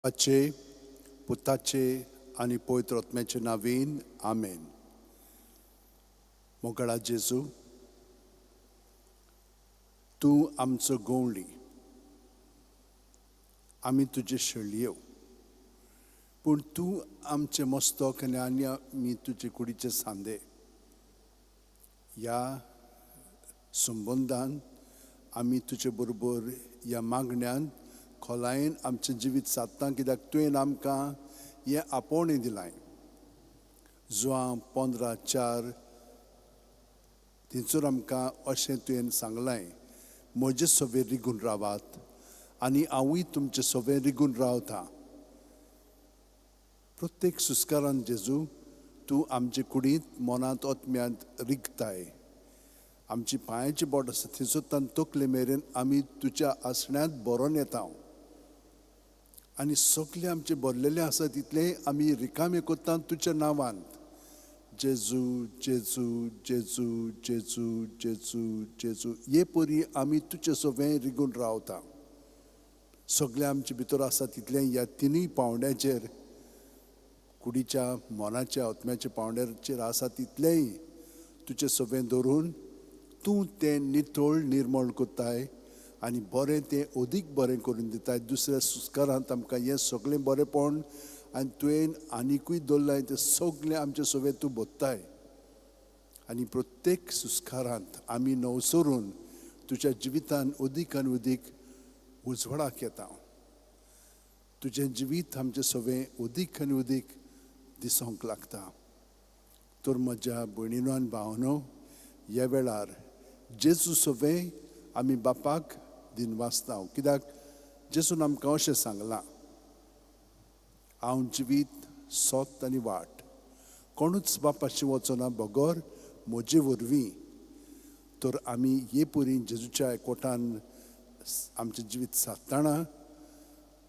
बापाचे, पुताचे आनी पवित्र आत्म्याचे नांवान, आमेन. मोगाळा जेजू, तूं आमचो गवळी, आमी तुजे शेळयो, पूण तूं आमचें मस्तक आनी आमी तुजे कुडीचे सांदे. ह्या संबंदान आमी तुजे बरोबर ह्या मागण्यान खोलायेन आमचें जिवीत सादता, कित्याक तुवें आमकां हें आपोवणें दिलां. जुवांव 15:4 थंयसर आमकां अशें तुवें सांगलां, म्हजे सवें रिगून रावात आनी हांवूय तुमचे सवें रिगून रावता. प्रत्येक सुस्कारान जेजू तूं आमचे कुडींत, मनांत, आत्म्यांत रिगताय. आमची पांयाची बोट आसा थंयसर तकले मेरेन आमी तुज्या आसण्यांत भरोन येता आनी सगळें आमचें भरलेलें आसा तितलें आमी रिकामे करता तुज्या नांवान. जेजू, जेजू, जेजू, जेजू, जेजू, जेजू, हे परी आमी तुजे सवें रिगून रावता. सगळें आमचे भितर आसा तितलें ह्या तिनूय पावंड्याचेर, कुडीच्या, मनाच्या, आत्म्याच्या पावंड्याचेर आसा तितलेंय तुजें सवें धरून तूं तें नितळ निर्मळ करताय आनी बरें तें अदीक बरें करून दिताय. दुसऱ्या सुस्कारांत आमकां हें सगळें बरेंपण आनी तुवें आनिकूय दवरलां तें सगळें आमचें सवें तूं भरताय. आनी प्रत्येक सुस्कारांत आमी नवसरून तुज्या जिवितान अदीक आनी अदीक उजवाडाक येता. तुजें जिवीत आमचें सवें अदीक आनी अदीक दिसूंक लागता. तर म्हज्या भयणीनो आनी भावनो, ह्या वेळार जेजू सवें आमी बापाक दिनवासता, कित्याक जेजून आमकां अशें सांगलां, हांव जिवीत, सत आनी वाट, कोणूच बापाशी वचना बगर म्हजे वरवीं. तर आमी हे परी जेजूच्या एकवटान आमचें जिवीत सादतना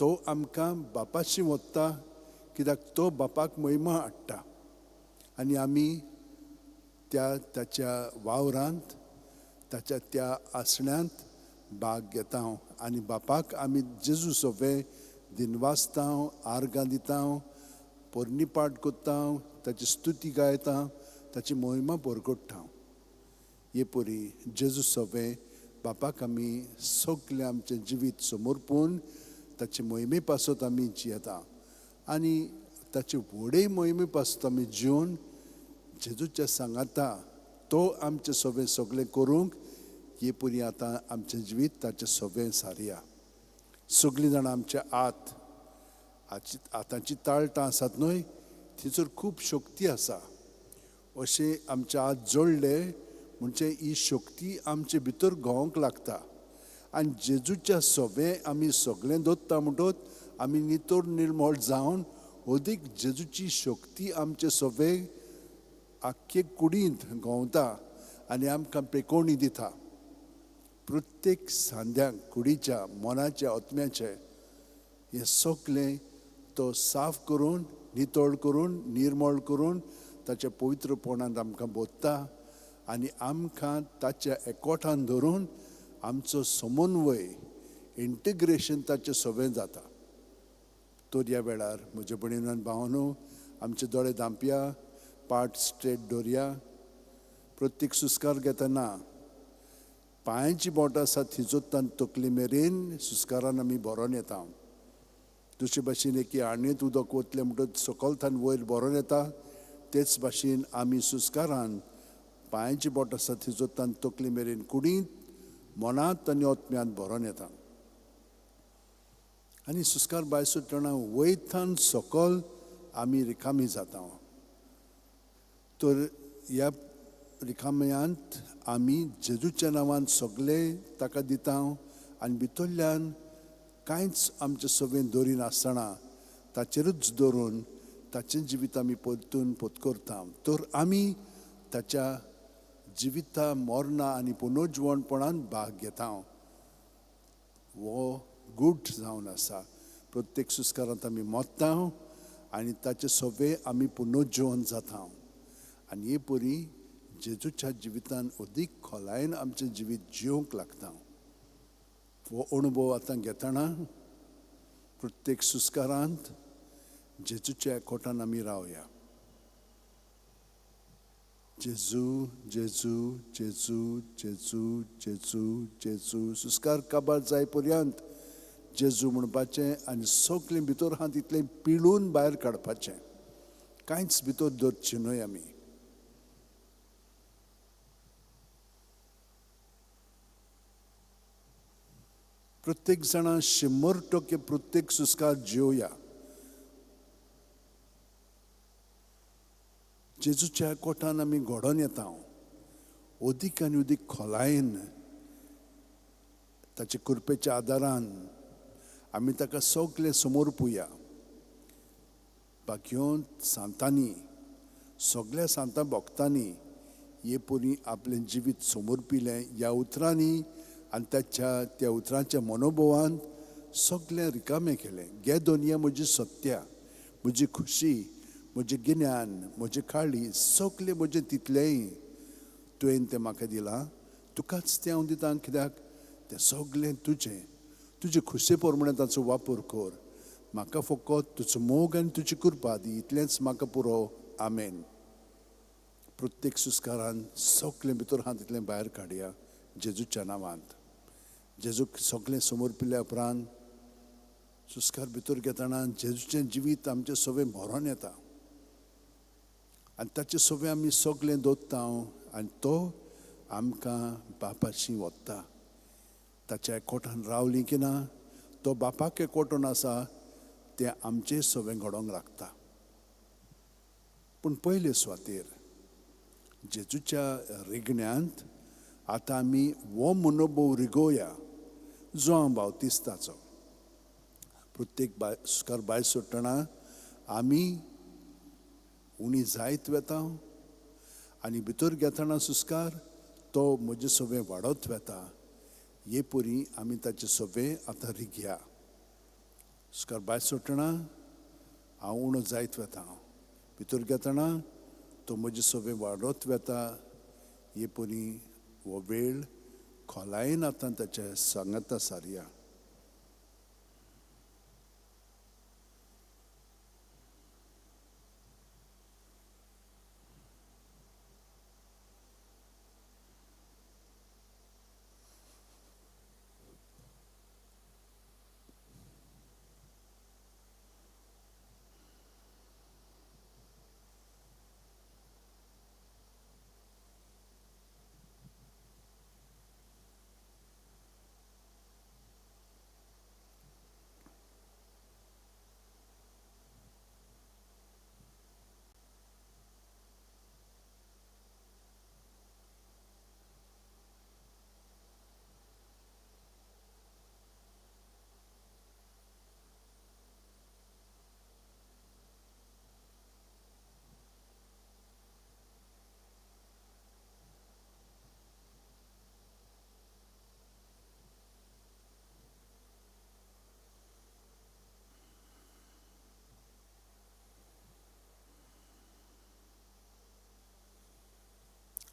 तो आमकां बापाशी वता, कित्याक तो बापाक महिमा हाडटा आनी आमी त्या ताच्या वावरांत, ताच्या त्या आसण्यांत भाग घेता आनी बापाक आमी जेजू सवें दिनवासता, आर्गां दिता, पोरणीपाठ करता, ताची स्तुती गायता, ताची मोहिमा परगट्टा. हे परी जेजू सवें बापाक आमी सगळें आमचें जिवीत समर्पून ताचे मोहिमे पासत आमी जियेता आनी ताचे व्हडे मोहिमे पासत आमी जिवन जेजूच्या सांगाता तो आमचें सवें सगळें करूंक हे परी आतां आमचें जिवीत ताचें सवें सारया. सगळीं जाणां आमच्या आत आतांची ताळटां आसात न्हय, थंयसर खूब शक्ती आसा. अशें आमच्या आत जोडले म्हणजे ही शक्ती आमचे भितर घोवंक लागता आनी जेजूच्या सवें आमी सगळें दवरता म्हणटच आमी नितळ निर्मळ जावन अदीक जेजूची शक्ती आमचे सवें आख्खे कुडींत घोवता आनी आमकां पेकोवणी दिता. प्रत्येक सांद्यांक, कुडीच्या, मनाच्या, आत्म्याचे हें सगळें तो साफ करून, नितळ करून, निर्मळ करून ताच्या पवित्रपणांत आमकां भरता आनी आमकां ताच्या एकवटान धरून आमचो समन्वय, इंटिग्रेशन ताचें सवें जाता. तर ह्या वेळार म्हज्या भयणीन आनी भावानो, आमचे दोळे धांपया, पाट स्ट्रेट दवरया. प्रत्येक सुस्कार घेतना पांयांची बोटां आसा थिजोतान तकली मेरेन सुस्कारान आमी भरोन येता. दुसरे भाशेन एके आणयेंत उदक वतलें म्हणटच सकलथान वयर भरोन येता, तेच भाशेन आमी सुस्कारान पांयांची बोट आसा थिजोतान तकली मेरेन कुडींत, मनांत आनी आत्म्यांत भरोन येता. आनी सुस्कार भायर सुटना वयथान सकल आमी रिकामी जाता. तर ह्या रिकाम्यांत आमी जेजूच्या नांवान सगळे ताका दिता आनी भितरल्यान कांयच आमचें सवें दवरिनासतना ताचेरूच दवरून ताचें जिवीत आमी परतून पोतकरता. तर आमी ताच्या जिविता, मरणां आनी पुनर्जिवणपणान भाग घेता. हो गूट जावन आसा. प्रत्येक सुस्कारांत आमी मरता आनी ताचे सवें आमी पुनर्जिवन जाता. आनी हे परी जेजूच्या जिवितान अदीक खोलायेन आमचें जिवीत जिवंक लागता. हो अणभव आतां घेतना प्रत्येक सुस्कारांत जेजूच्या एकवटान आमी रावया. जेजू जेजू जेजू जेजू जेजू जेजू. सुस्कार काबार जाय पर्यंत जेजू म्हणपाचें आनी सगळें भितर आहा तितलें पिळून भायर काडपाचें. कांयच भितर दवरचें न्हय आमी. प्रत्येक जाणा 100% प्रत्येक सुस्कार जिवया. जेजूच्या कोटान आमी घडोवन येता. अदीक आनी अदीक खोलायेन ताचे कृपेच्या आदारान आमी ताका सगळे समर्पुया. बाकी सांतांनी, सगळ्या सांतां भक्तांनी हे परी आपलें जिवीत समर्पिलें ह्या उतरांनी आनी ताच्या त्या उतरांच्या मनोभवान सगळें रिकामें केलें. गे दोनया म्हजी सत्या, म्हजी खुशी, म्हजें गिन्यान, म्हजें काळी, सगळें म्हजें तितलेंय तुवें तें म्हाका दिलां, तुकाच तें हांव दितां. कित्याक तें सगळें तुजें, तुजे खुशे प्रमाणे ताचो वापर कर. म्हाका फकत तुजो मोग आनी तुजी कृपा दी, इतलेंच म्हाका पुरो. आमेन. प्रत्येक सुस्कारान सगळें भितर आहा तितलें भायर काडया जेजूच्या नांवांत. जेजूक सगळें समर्पिल्ल्या उपरांत सुस्कार भितर घेतना जेजूचें जिवीत आमचें सगळें भरोन येता आनी ताचें सगळें आमी सगळें दवरता आनी तो आमकां बापाशी वता. ताच्या एकवटान रावली की ना, तो बापाक एकवटून आसा, तें आमचें सगळें घडोवंक लागता. पूण पयले सुवातेर जेजूच्या रिगण्यांत आतां आमी हो मनोभव रिगोवया जो हांव बावतिस्ताचो. प्रत्येक सुस्कार भायर सोडटना आमी उणी जायत वेता आनी भितर घेतना सुस्कार तो म्हजें सगळें वाडत वेता. हे परी आमी ताचें सगळें आतां रिगया. सुस्कार भायर सोडटना हांव उणो जायत वेता, भितर घेतना तो म्हजें सगळें वाडत वेता. हे परी हो वेळ खोलायेन आतां ताच्या सांगाता सारया.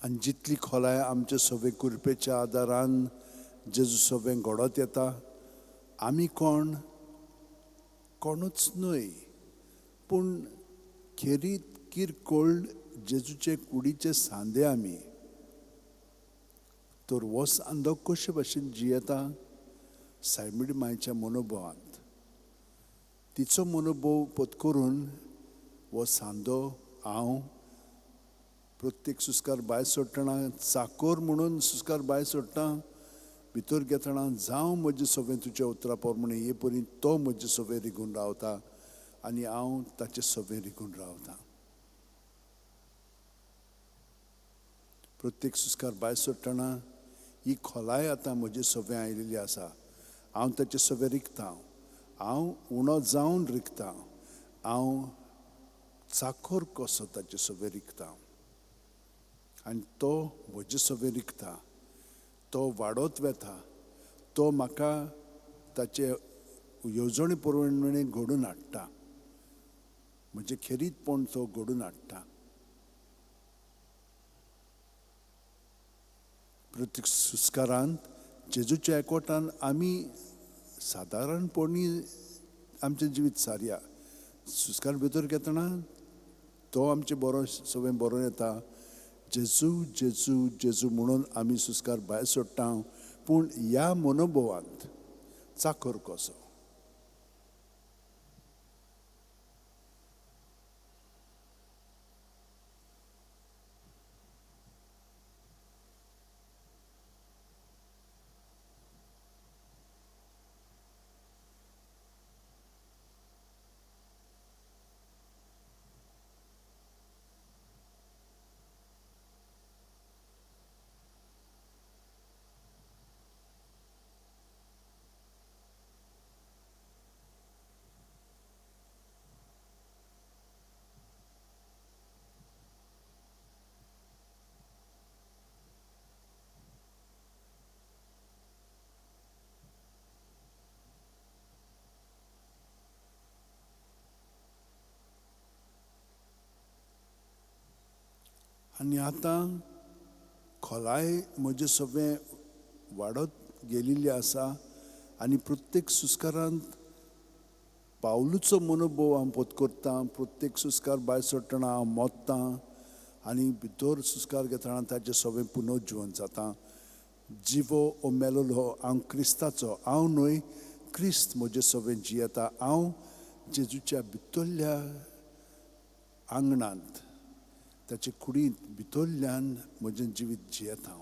आनी जितली खोलाय आमचे सगळे कृपेच्या आदारान जेजू सगळें घडत येता, आमी कोण कोणूच न्हय, पूण खेरीत किरकोळ जेजूचे कुडीचे सांदे आमी. तर हो सांदो कशे भाशेन जियेता? सायबीण मायच्या मनोभवांत. तिचो मनोभव पत्करून हो सांदो हांव प्रत्येक सुस्कार भायर सोडटना चाकोर म्हणून सुस्कार भायर सोडटा, भितर घेतना जावं म्हजें सगळें तुज्या उतरा प्रमाणे. हे परी तो म्हजें सगळें रिगून रावता आनी हांव ताचें सगळें रिगून रावता. प्रत्येक सुस्कार भायर सोडटना ही खोलाय आतां म्हजें सगळें आयिल्ली आसा. हांव ताचें सगळें रिगता, हांव उणो जावन रिगता, हांव चाकोर कसो ताचें सगळें रिगता आनी तो म्हजे सगळें रिगता. तो वाडत वेता, तो म्हाका ताचे येवजणे प्रमाणे घडून हाडटा, म्हजें खेरीतपण तो घडून हाडटा. प्रत्येक सुस्कारांत जेजूच्या एकवटान आमी सादारणपणी आमचें जिवीत सारया. सुस्कार भितर घेतना तो आमचें बरो सगळें बरोवन येता. जेजू जेजू जेजू म्हणून आमी सुस्कार भायर सोडटा. पूण ह्या मनोभवांत चाकर कसो. आनी आतां खोलाय म्हजें सगळें वाडत गेलेली आसा आनी प्रत्येक सुस्कारांत पावलूचो मनोभव हांव पोत करता. प्रत्येक सुस्कार भायर सोडटना हांव मोत्तां आनी भितर सुस्कार घेतना ताचें सगळें पुनर्जिवन जाता. जिवो ओ मेलोलो हांव क्रिस्ताचो, हांव न्हय क्रिस्त म्हजें सगळें जियेता. हांव जेजूच्या भितरल्या आंगणांत ताचे कुडींत भितरल्यान म्हजें जिवीत जियेता हांव.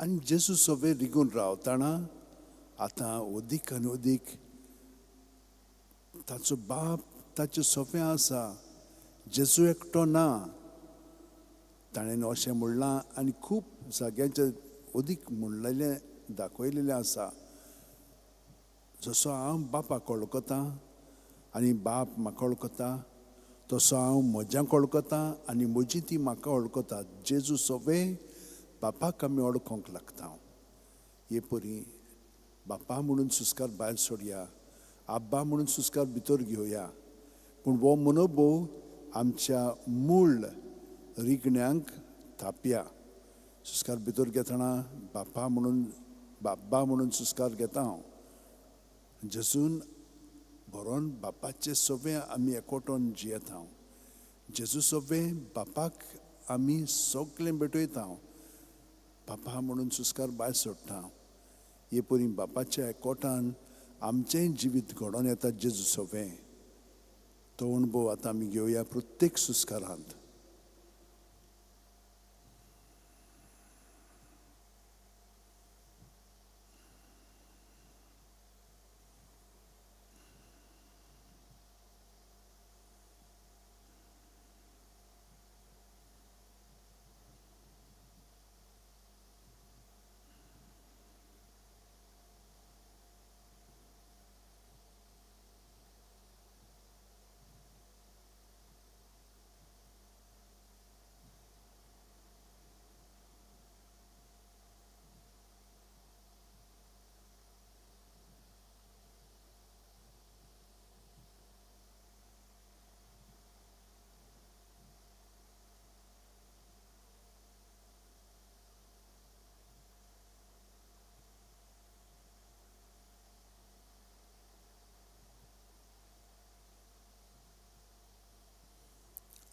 आनी जेजू सगळें रिगून रावतना आतां अदीक आनी अदीक ताचो बाप ताचें सोंपें आसा. जेजू एकटो ना. ताणें अशें म्हणलां आनी खूब जाग्यांचेर अदीक म्हणलेलें दाखयलेलें आसा. जसो हांव बापाक वळखतां आनी बाप म्हाका वळखता तसो हांव म्हज्यांक वळखता आनी म्हजी ती म्हाका वळखता. जेजू सगळें बापाक आमी वळखोंक लागता. हे परी बापा म्हणून सुस्कार भायर सोडया, आब्बा म्हणून सुस्कार भितर घेवया. पूण हो मनोभव आमच्या मूळ रिगण्यांक थापया. सुस्कार भितर घेतना बापा म्हणून बाब्बा म्हणून सुस्कार घेता हांव. जेजून भरोन बापाचे सगळें आमी एकवटोन जियेता. जेजू सगळें बापाक आमी सगळें भेटयता. बापा म्हणून सुस्कार भायर सोडटा. हे परी बापाच्या एकवटान आमचेंय जिवीत घडोवन येता जेजू सगळें. तो अणभव आतां आमी घेवया प्रत्येक सुस्कारांत.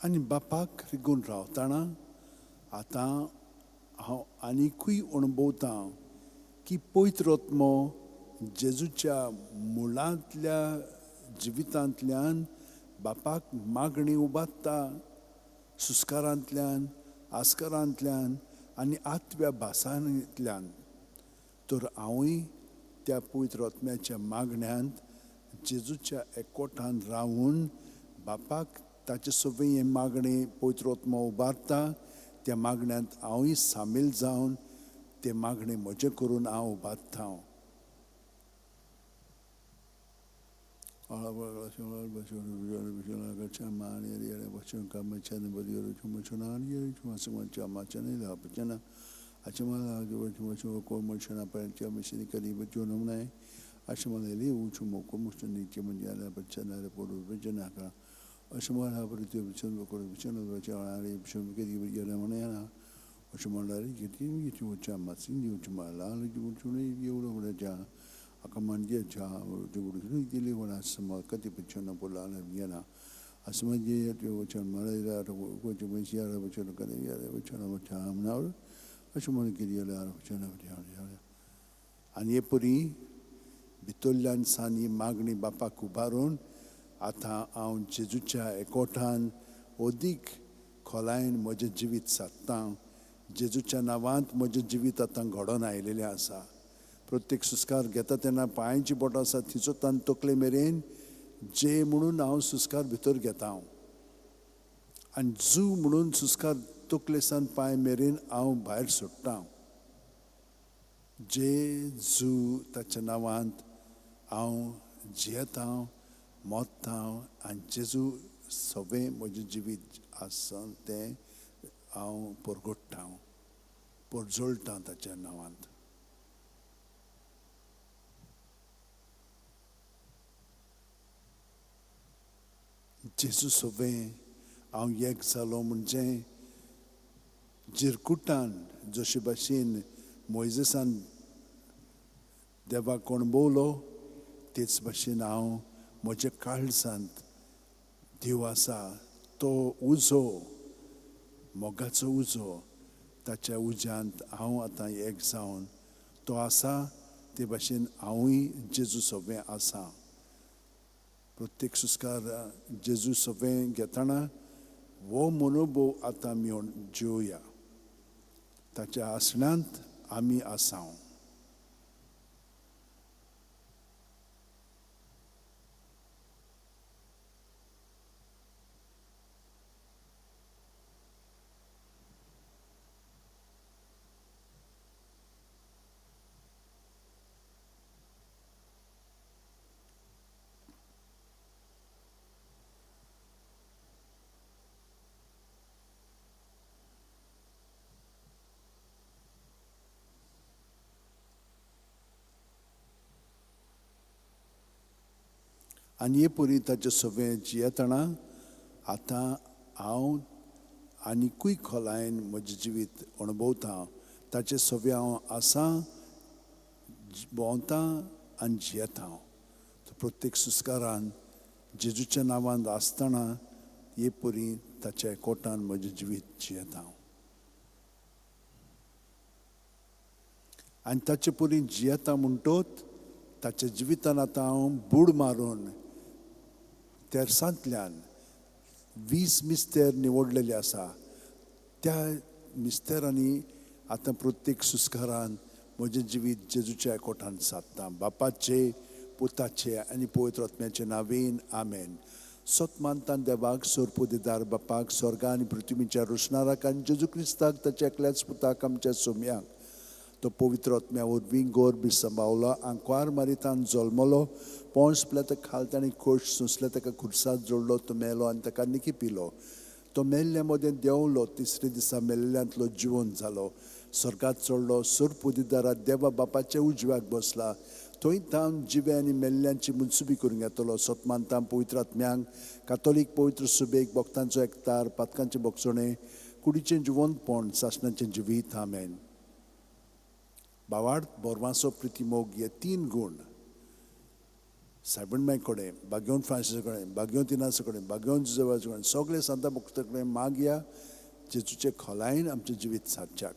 आनी बापाक रिगून रावतना आतां हांव आनिकूय अणभवतां की पवित्र आत्मो जेजूच्या मुळांतल्या जिवितांतल्यान बापाक मागणी उबारता, सुस्कारांतल्यान, आस्कारांतल्यान आनी आत्व्या भासांतल्यान. तर हांवूय त्या पवित्र आत्म्याच्या मागण्यांत जेजूच्या एकवटान रावून बापाक ताचे सगळें हें मागणें पवित्र आत्मो उबारता त्या मागण्यांत हांवूय सामील जावन तें मागणें म्हजें करून हांव उबारता. आनी हे परी भितरल्यान सान ही मागणी बापाक उबारून आतां हांव जेजूच्या एकवटान अदीक खोलायेन म्हजें जिवीत सादतां. जेजूच्या नांवांत म्हजें जिवीत आतां घडोवन आयिल्लें आसा. प्रत्येक सुस्कार घेता तेन्ना पांयांची बोटां आसा तिचो तान तकले मेरेन जे म्हणून हांव सुस्कार भितर घेता आनी जू म्हणून सुस्कार तकले सान पांय मेरेन हांव भायर सोडटा. जे जू ताच्या नांवांत हांव जियेता, मोत्ता आनी जेजू सगळें म्हजें जिवीत आसा तें हांव परगट्टा, परजळटा ताच्या नांवांत. जेजू सगळें हांव एक जालो म्हणजे जिरकुटान जशे भाशेन मोयजेसान देवाक अणभवलो तेच भाशेन हांव म्हज्या काळजांत देव आसा तो उजो, मोगाचो उजो, ताच्या उज्यांत हांव आतां एक जावन तो आसा ते भाशेन हांवूय जेजू सगळें आसा. प्रत्येक सुस्कार जेजू सगळें घेतना हो मनोभव आतां आमी जेवया. ताच्या आसण्यांत आमी आसा. आनी हे परी ताचे सगळें जियेतना आतां हांव आनिकूय खोलायेन म्हजें जिवीत अणभवता. ताचें सगळें हांव आसा, भोंवता आनी जियेता. प्रत्येक सुस्कारान जेजूच्या नांवान आसतना हे परी ताच्या एकवटान म्हजें जिवीत जियेता हांव. आनी ताचे परी जियेता म्हणटोच ताच्या जिवितान आतां हांव बूड मारून तेरसांतल्यान 20 मिस्तेर निवडलेले आसा. त्या मिस्तेरांनी आतां प्रत्येक सुस्कारान म्हजें जिवीत जेजूच्या एकवटान सादता. बापाचे, पुताचे आनी पवित्र आत्म्याचे नांवेन आमेन. सत मानतान देवाक, सोरपुदेदार बापाक, स्वर्गा आनी पृथ्वीच्या रोशनाराक आनी जेजू क्रिस्ताक ताच्या एकल्याच पुताक आमच्या सोम्याक, तो पवित्र आत्म्या वरवीं गोर बिसंबावलो, आंकवार मारितान जल्मलो, पोंस पिल्या ताका खाल ताणें खोश सोंसले, ताका खुर्सात जोडलो, तो मेलो आनी ताका निकी पिलो. तो मेल्ल्या मदें देंवलो, तिसरे दिसा मेल्ल्यांतलो जिवन जालो, स्वर्गात चडलो, सोरपुदिदारा देवा बापाच्या उजव्याक बसला, थंय तावन जिवे आनी मेल्ल्यांची मुनसुबी करूंक येतलो. सतमानतां पवित्र आत्म्यांक, कातोलीक पवित्र सुबेक, भक्तांचो एकतार, पातकांचें भोगसणें, कुडीचें जिवंतपण, सासणाचें जिवीत. आमेन. भावार्थ, बोरवांसो, प्रितीमोग हे 3 गूण सायबण माय कडेन, बागेवन फ्रांसीसा कडेन, बागेवन तिनासा कडेन, बागेवन जुजेवाचे कडेन, सगळे सांता भक्ता कडेन मागया जेजूचे खोलायेन आमचें जिवीत सादच्याक.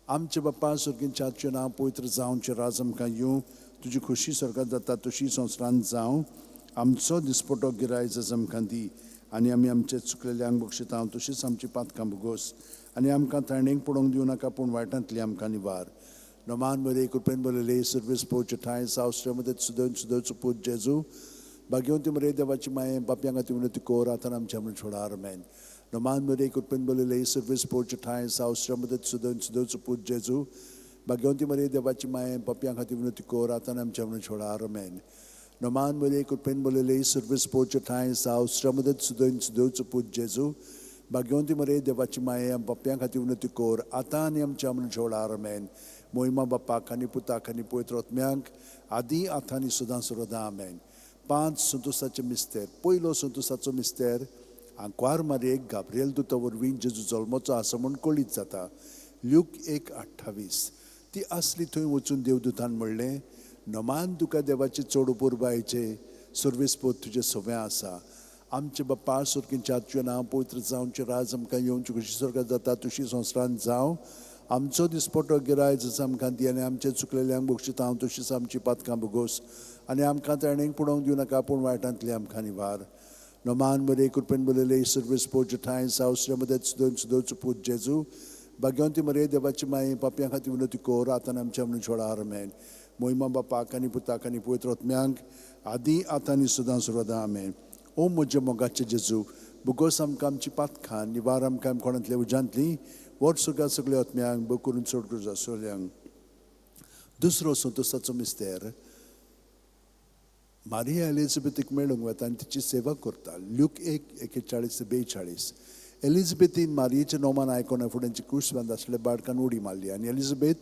आमचे बापा स्वर्गींच्या तुजें नांव पवित्र जावचें, राज आमकां येवं, तुजी खोशी स्वर्गांत जाता तशी संवसारांत जावं. आमचो दिसपटो गिरायज आमकां दी आनी आमी आमचे चुकलेल्यांक बक्षिता तशीच आमची पातकां भोगोस आनी आमकां ताणेक पडोवंक दिवं नाका, पूण वायटांतली आमकां निवार. नमान बरे कृपेन बरयले सर्वीस पोवचे ठांय सावश्रमध्ये सुदैव सुदैवचो पूत जेजू, भाग्यवंती मरे देवाची माये, बाप्यांक खातीर विनंती कोर आतां आमच्या म्हण छोडार. आमेन. नमान मरे कृपेन बरयले सर्वीस पोवचे ठांय सावश्रमध्ये सुदैव सुदैवचो पूत जेजू, भाग्यवंती मरे देवाची माये, बाप्यांक खातीर विनंती कोर आतां आमच्या म्हण छोडार. आमेन. नमान मरे कृपेन बरयले सर्वीस पोवचे ठांय सावश्रमध्ये सुदैव सुदैवचो पूत जेजू, भाग्यवंती मरे देवाची माये, बाप्यां खातीर विनंती कोर आतां आनी आमच्या म्हण छोडार. आमेन. मोहिमा बापाक आनी पुताक आनी पवित्र आत्म्यांक, आदी आतां आनी सदां सर्वदा. आमेन. 5 संतोसाचे मिस्तेर. पयलो संतोसाचो मिस्तेर, आंकवार मारयेक गाब्रिएल दुता वरवीं जेजू जल्मचो आसा म्हूण कळीत जाता. ल्यूक 1:28. ती आसली थंय वचून देवदूतान म्हणलें, नमान तुका देवाचे चड उपुरबायेचे सर्वेस्पोत तुजें सवें आसा. आमचे बापा स्वर्गींच्या तुजें नांव पवित्र जावचें, राज आमकां येवचें, कशी स्वर्गांत जाता तशी संवसारांत जावं. आमचो दिसपटो गिरायज जसो आमकां दी आनी आमचे चुकलेल्यांक बक्षिता हांव तशीच आमची पातकां भोगोस आनी आमकां ताणेक पडोवंक दिवं नाका, पूण वायटांतली आमकां निवार. नमान बरे कृपेन बरयले सर्वेस्पोत ठांय सावश्रमध्ये सुदैव सुदैवचो पूत जेजू, भाग्यवंती मरे देवाची माये, पापयां खातीर विनंती कोर आतां आमच्या म्हणून छोडार. आमेन. मोहिमा बापाक आनी पुताक आनी पवित्र आत्म्यांक, आदी आतां आनी सदां सर्वदा. आमेन. ओ म्हज्या मोगाचे जेजू, भोगोस आमकां आमची पातकां, निवार आमकां कोणांतल्या उज्यांतली, वट सगळ्या सगळ्या आत्म्यांक, बो करून चड गरज आसलेल्यांक. दुसरो संतोसाचो मिस्तेर, मारिया एलिझाबेथीक मेळूंक वता आनी तिची सेवा करता. ल्यूक 1:41 ते 42. एलिझाबेथीन मारियेचें नोमान आयकून फुडेंची कूस बांद आसले बाडकान उडी मारली आनी एलिझाबेथ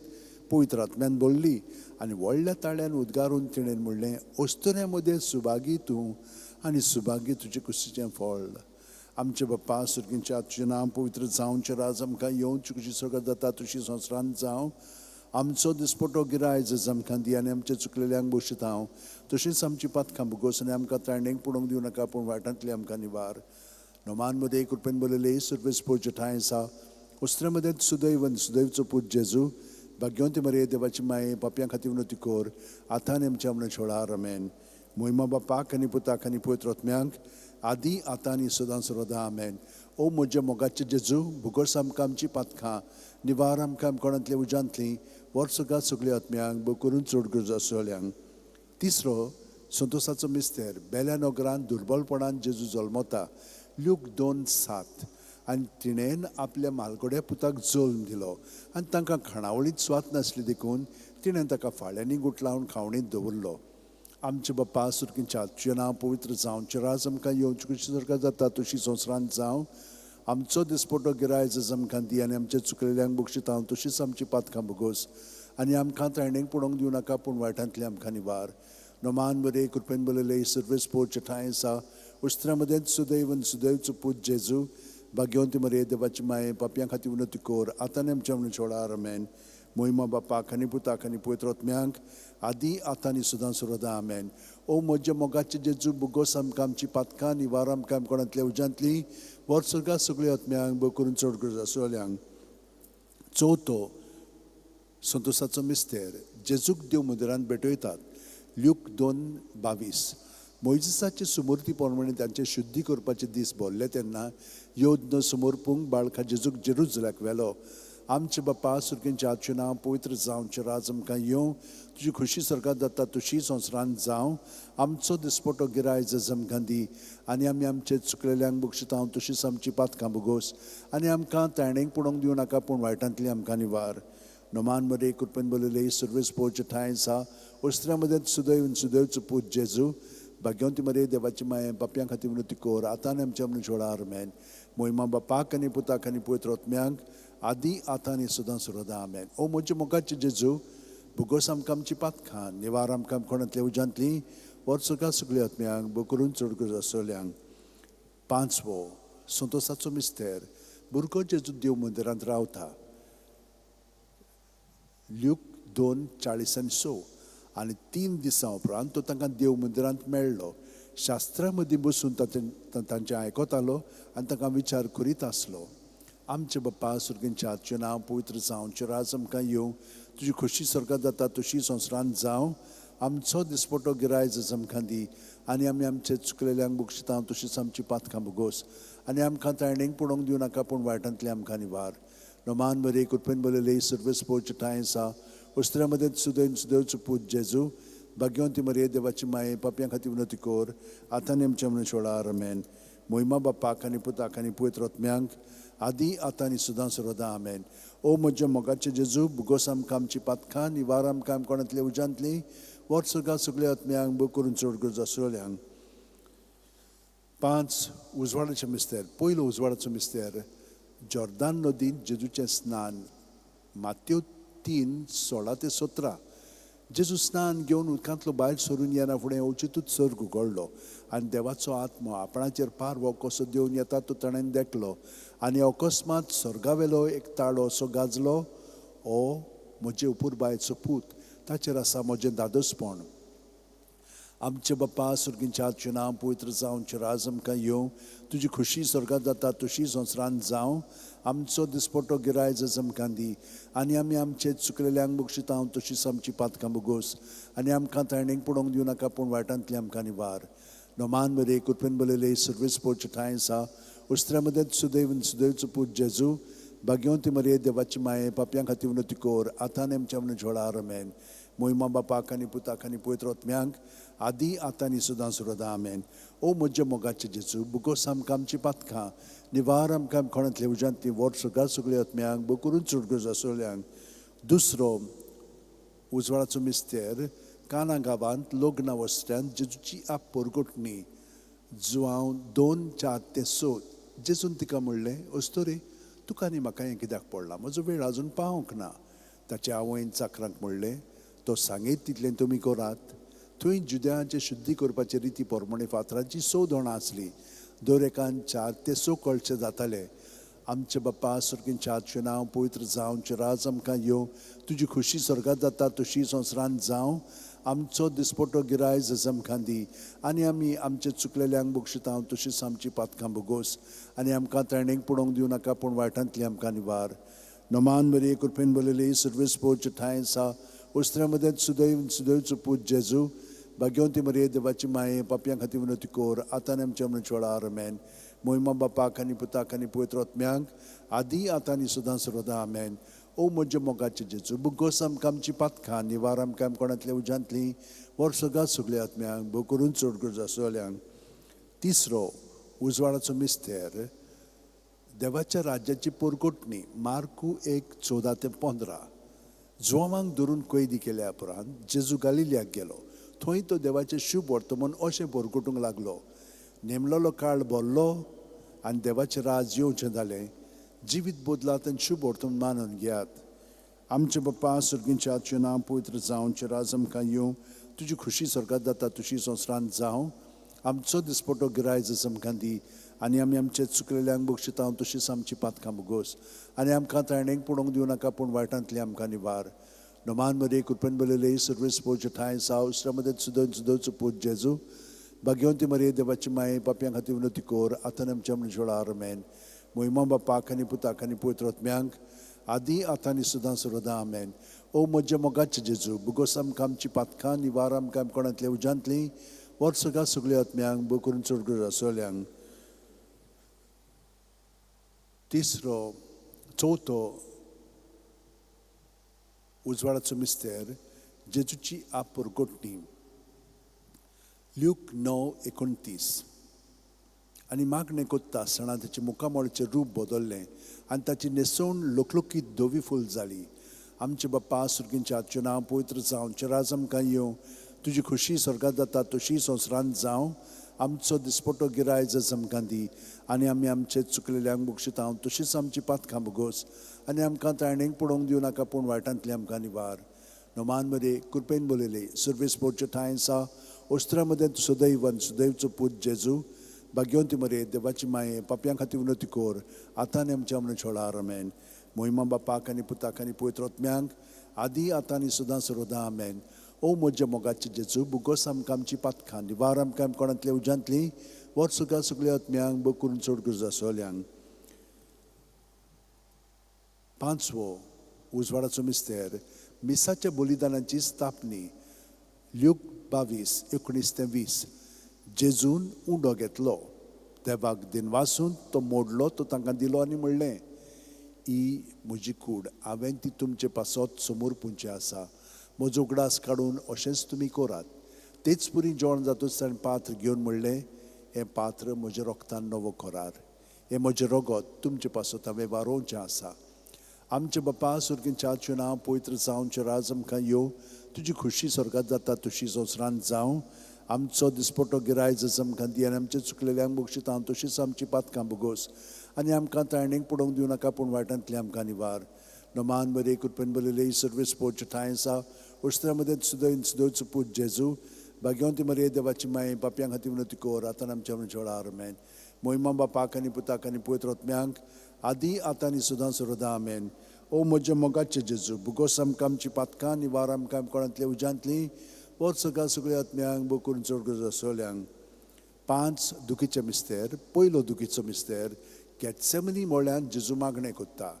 पवित्र आत्म्यान बोल्ली आनी व्हडल्या ताळ्यान उद्गारून तिणें म्हणलें, अस्तुऱ्यां मदें सुभागी तूं आनी सुभागी तुजे कुशीचें फळ. आमचे बाप्पा स्वर्गींच्या तुजें नांव पवित्र जावचें, राज आमकां येवचें, कशी स्वर्गांत जाता तशी संवसारांत जावं. आमचो दिसपटो गिरायज आमकां दी आनी आमचे चुकलेल्यांक बक्षिता हांव तशीच आमची पातकां भोगोस आनी आमकां ताणेक पडोवंक दिवं नाका, पूण वायटांतली आमकां निवार. नमान मदें कृपेन बरयले सर्वेस्पोत ठांय आसा, उस्त्रे मदें सुदैव आनी सुदैवचो पूत जेजू, भाग्यवंती मरे देवाची माये, पापयां खातीर विनंती कोर आतां आनी आमच्या म्हणून छोडार. आमेन. मोहिमा बापाक आनी पुताक आनी पवित्र आत्म्यांक, आदी आतां आनी सदां सर्वदा. आमेन. ओ म्हज्या मोगाचे जेजू, भोगोस आमकां आमची पातकां, निवार आमकां कोणांतल्या उज्यांतली, वर्सगात सगळ्या आत्म्यांक, बो करून चड गरज आसल्यांक. तिसरो संतोसाचो मिस्तेर, बेल्या नगरान दुर्बलपणान जेजू जल्मता. ल्यूक 2:7. आनी तिणेन आपल्या मालगड्या पुताक जल्म दिलो आनी तांकां खाणावळींत सुवात नासली देखून तिणें ताका फाळ्यांनी गुटलावन खावणींत दवरलो. आमचे बाप्पा सुरकींच्या तुजें नांव पवित्र जावचें, राज आमकां येवचें, कशी स्वर्गांत जाता तशी संवसारांत जावं. आमचो दिसपटो गिरायज आमकां दी आनी आमचे चुकलेल्यांक बक्षिता हांव तशीच आमची पातकां भोगोस आनी आमकां ताणेक पडोवंक दिवं नाका, पूण वायटांतली आमकां निवार. नमान बरे कृपेन बरयले सर्वेस्पोत ठांय आसा, उस्त्र्या मदें सुदैव आनी सुदैवचो पूत जेजू, भाग्यवंती मरे देवाची माये, पापयां खातीर विनंती कोर आतां आनी आमच्या म्हणून छोडार. आमेन. मोहिमा बापाक आनी पुताक आनी पवित्र आत्म्यांक, आदी आतां आनी सदां सर्वदा. आमेन. ओ म्हज्या मोगाचे जेजू, बुगोस आमकां आमची पातकां, निवार आमकां कोणांतल्या उज्यांतली, व्हर सर्गा सगळ्या आत्म्यांक, भोव करून चड गरज आसलेल्यांक. चवथो संतोसाचो मिस्तेर, जेजूक देव मंदिरांत भेटयतात. ल्यूक 2:22. मोयजिसाचे सुमूर्ती प्रमाणे तांचे शुद्धी करपाचे दीस भरले तेन्ना यज्ञ समर्पूंक बाळका जेजूक जेरुजल्याक व्हेलो. आमचे बापा सुर्गेंच्या आजचें नांव पवित्र जावचें, राज आमकां येवं, तुजी खुशी सर्गात जाता तशी संवसारांत जावं. आमचो दिसपटो गिराय आमकां दी, आनी आमी आमचे चुकलेल्यांक बक्षिता तशीच आमची पातकां भोगोस, आनी आमकां ताणेंक पडोवंक दिवं नाका, पूण वायटांतली आमकां निवार. नोमान मरे कृपेन बरयले सर्वेस पोवचे ठांय आसा, वस्त्रा मदें सुदैव सुदैवचो पूत जेजू, भाग्यवंती मरे देवाची माये पापयां खातीर विनवती कर, आतां आनी आमच्या मनुष्य आमेन. मोहिमा बापाक आनी पुताक आनी पवित्र आत्म्यांक, आदी आतां आनी सदां सर्वदा आमेन. ओ म्हज्या मोगाचे जेजू, भुगोस आमकां आमची पातकां, निवार आमकां कोणांतल्या उज्यांतली, व्हर सर्गा सगळ्या आत्म्यांक, भोव करून चड गरज आसलेल्यांक. पांचवो संतोसाचो मिस्तेर, भुरगो जेजू देव मंदिरांत रावता. ल्यूक 2:46. आनी 3 दिसां उपरांत तो तांकां देव मंदिरांत मेळ्ळो. शास्त्रा मदीं बसून तांचें आयकतालो आनी तांकां विचार करीत आसलो. आमचे बाप्पा सुर्गेंच्या आजचें नांव पवित्र जावचें, राज आमकां येवं, तुजी खोशी सर्गात जाता तशी संवसारांत जावं. आमचो दिसपटो गिराय आमकां दी, आनी आमी आमचे चुकलेल्यांक बक्षिता तशीच आमची पातकां भोगोस, आनी आमकां ताणेंक पडोवंक दिवं नाका, पूण वायटांतली आमकां निवार. नोमान बरे कृपेन बरयले सर्वेस पोवचे ठांय आसा, वस्त्रा मदें सुदैव सुदैवचो पूत जेजू, भाग्यवंती मरे देवाची माये पापयां खातीर विनवती कर, आतां आनी आमच्या मनुष्य आमेन. मोहिमा बापाक आनी पुताक आनी पवित्र आत्म्यांक, आदी आतां आनी सदां सर्वदा आमेन. ओ म्हज्या मोगाचे जेजू, भुगोस आमकां आमची पातकां, निवार आमकां कोणांतल्या उज्यांतली, व्हर सर्गा सगळ्या आत्म्यांक, भोव करून चड गरज आसलेल्यांक. 5 उजवाडाचें मिस्तेर. पयलो उजवाडाचो मिस्तेर, जॉर्दान नदींत जेजूचें स्नान. मात्यो 3:16-17. जेजू स्नान घेवन उदकांतलो भायर सरून येना फुडें अवचितूच सर्ग उगडलो आनी देवाचो आत्मो आपणाचेर पारवो कसो देवन येता तो ताणें देखलो, आनी अकस्मात सर्गावेलो एक ताळो असो गाजलो, ओ म्हजे उपुरबायेचो पूत, ताचेर आसा म्हजें दादोसपण. आमचे बाप्पा सुर्गींच्या आजचें नांव पवित्र जावचें, राज आमकां येवं, तुजी खुशी सर्गात जाता तशी संवसारांत जावं. आमचो दिसपटो गिराय आमकां दी, आनी आमी आमचे चुकलेल्यांक बक्षिता तशीच आमची पातकां भोगोस, आनी आमकां ताणेंक पडोवंक दिवं नाका, पूण वायटांतली आमकां निवार. नोमान बरे कृपेन बरयले सर्वेस पोवचे ठांय आसा, वस्त्रा मदें सुदैव सुदैवचो पूत जेजू, भाग्यवंती मरे देवाची माये पापयां खातीर विनवती कर, आतां आनी आमच्या मनुष्य आमेन. मोहिमा बापाक आनी पुताक आनी पवित्र आत्म्यांक, आदी आतां आनी सदां सर्वदा आमेन. ओ म्हज्या मोगाचे जेजू, भुगोस आमकां आमची पातकां, निवार आमकां कोणांतल्या उज्यांतली, व्हर सर्गा सगळ्या आत्म्यांक, भोव करून चड गरज आसलेल्यांक. दुसरो उजवाडाचो मिस्तेर, काना गांवांत लग्ना वस्त्यांत जेजूची आप परगटणी. जुआंव 2:4-6. जेजून तिका म्हणलें, अस्तोरे, तुका आनी म्हाका हें कित्याक पडलां, म्हजो वेळ आजून पावंक ना. ताचे आवयन चाकरांक म्हणलें, तो सांगीत तितलें तुमी करात. थंय जुद्यांचे शुद्धी करपाचे रिती प्रमाणे फातरांची 6 दोणां आसली, दर एकान 4 ते 6 कळचे जाताले. आमचे बाप्पा सुर्गींच्या आजचें नांव पवित्र जावचें, राज आमकां येवं, तुजी खुशी सर्गात जाता तशी संवसारांत जावं. आमचो दिसपटो गिराय आमकां दी, आनी आमी आमचे चुकलेल्यांक बक्षिता तशीच आमची पातकां भोगोस, आनी आमकां ताणेंक पडोवंक दिवं नाका, पूण वायटांतली आमकां निवार. नोमान बरे कृपेन बरयले सर्वेस पोवचे ठांय आसा, वस्त्रा मदें सुदैव सुदैवचो पूत जेजू, भाग्यवंती मरे देवाची माये पापयां खातीर विनवती कर, आतां आनी आमच्या मनुष्य आमेन. मोहिमा बापाक आनी पुताक आनी पवित्र आत्म्यांक, आदी आतां आनी सदां सर्वदा आमेन. ओ म्हज्या मोगाचे जेजू, भुगोस आमकां आमची पातकां, निवार आमकां कोणांतल्या उज्यांतली, व्हर सर्गा सगळ्या आत्म्यांक, भोव करून चड गरज आसलेल्यांक. तिसरो उजवाडाचो मिस्तेर, देवाच्या राज्याची परगटणी. मार्कू 1:14-15. जुवांक धरून कैदी केल्या उपरांत जेजू गालिलियाक गेलो. थंय तो देवाचें शुभ वर्तमान अशें परगटूंक लागलो, नेमलेलो काळ भरलो आनी देवाचें राज येवचें जालें. जिवीत बदलात आनी शुभ वर्तमान मानून घेयात. आमचे बाप्पा सुर्गींच्या आजचें नांव पवित्र जावचें, राज आमकां येवं, तुजी खुशी सर्गात जाता तशी संवसारांत जावं. आमचो दिसपटो गिराय आमकां दी, आनी आमी आमचे चुकलेल्यांक बक्षिता तशीच आमची पातकां भोगोस, आनी आमकां ताणेंक पडोवंक दिवं नाका, पूण वायटांतली आमकां निवार. नोमान मरे कृपेन बरयले सर्वेस पोवचे ठांय साव श्रमदे सुदन सुदोचो पूत जेजू भाग्यवंती मरे देवाची माये पापयां खातीर विनवती कोर आतां आमच्या मनशोळार आमेन. मोहिमा बापाक आनी पुताक आनी पवित्र आत्म्यांक आदी आतां आनी सदां सर्वदां आमेन. ओ म्हज्या मोगाचे जेजू बुगोस आमकां आमची पातकां निवार आमकां कोणांतल्या उज्यांतलीं वर्सगा सगळ्या आत्म्यांक बो करून चड गरज आसल्यांक. तिसरो चवथो उजवाडाचो मिस्तेर जेजूची आपरगोटणी. ल्यूक 9:29. आनी मागणें कोत्ता आसतना ताचें मुखामळाचें रूप बदल्लें आनी ताची न्हेसवण लोकलोकीत धवी फूल जाली. आमचे बाप्पा सुर्गींच्या तुजें नांव पवित्र जावं, तुजें राज आमकां येवं, तुजी खोशी स्वर्गांत जाता तशी संवसारांत जावं. आमचो दिसपटो गिरायज आमकां दी आनी आमी आमचे चुकलेल्यांक बक्षिता तशीच आमची पातकां भोगोस आनी आमकां ताणेक पडोवंक दिवं नाका पूण वायटांतली आमकां निवार. नोमान मरे कृपेन बरयले सर्वीस पोवचे ठांय आसा ओस्त्रा मदें सदैव आनी सदैवचो पूत जेजू भाग्यवंती मरे देवाची माये पापयां खातीर विनवती कोर आतां आनी आमच्या मनशोळार आमेन. मोहिमा बापाक आनी पुताक आनी पवित्र आत्म्यांक आदी आतां आनी सदां सर्वदां आमेन. ओ म्हज्या मोगाचे जेजू बुगोस आमकां आमची पातकां निवार आमकां कोणांतल्या उज्यांतलीं वर्सुका सगळ्या आत्म्यांक बो करून चड गरज आसल्यांक. पांचवो उजवाडाचो मिस्तेर मिसाच्या बलिदानाची स्थापनी. ल्यूक 22:19-20. जेजून उंडो घेतलो, देवाक दिनवासून तो मोडलो, तो तांकां दिलो आनी म्हणलें, ही म्हजी कूड, हांवें ती तुमचे पासत समोर पुंचे आसा, म्हजो उगडास काडून अशेंच तुमी करात. तेच पुरी जेवण जातूच ताणें पात्र घेवन म्हणलें, हें पात्र म्हज्या रोगतान नवो करार, हें म्हजें रगत तुमचे पासत हांवें वारोवचें आसा. आमचे बापा सुर्गींच्या तुजें नांव पवित्र जावं, तुजें राज आमकां येवं, तुजी खोशी स्वर्गांत जाता तशी संवसारांत जावं. आमचो दिसपटो गिरायज आमकां दी आनी आमचे चुकलेल्यांक बक्षिता तशीच आमची पातकां भोगोस आनी आमकां ताणेक पडोवंक दिवं नाका पूण वायटांतली आमकां निवार. नोमान बरे कृपेन बरयले सर्वीस पोवचे ठांय आसा उस्त्रा मदें सुदैव सुदैवचो पूत जेजू भाग्यवंती मरे देवाची माये पापयां खातीर विनवती कोर आतां आमच्या मनशोळार आमेन. मोहिमा बापाक आनी पुताक आनी पवित्र आत्म्यांक आदी आतां आनी सदां सर्वदां आमेन. ओ म्हज्या मोगाचे जेजू बुगोस आमकां आमची पातकां निवार आमकां कोणांतल्या उज्यांतलीं वर्सगा सगळ्या आत्म्यांक बो करून चड गरज आसल्यांक. पांच दुखीचे मिस्तेर. पयलो दुखीचो मिस्तेर गॅटसेमनी म्हळ्यार जेजू मागणें कोत्ता.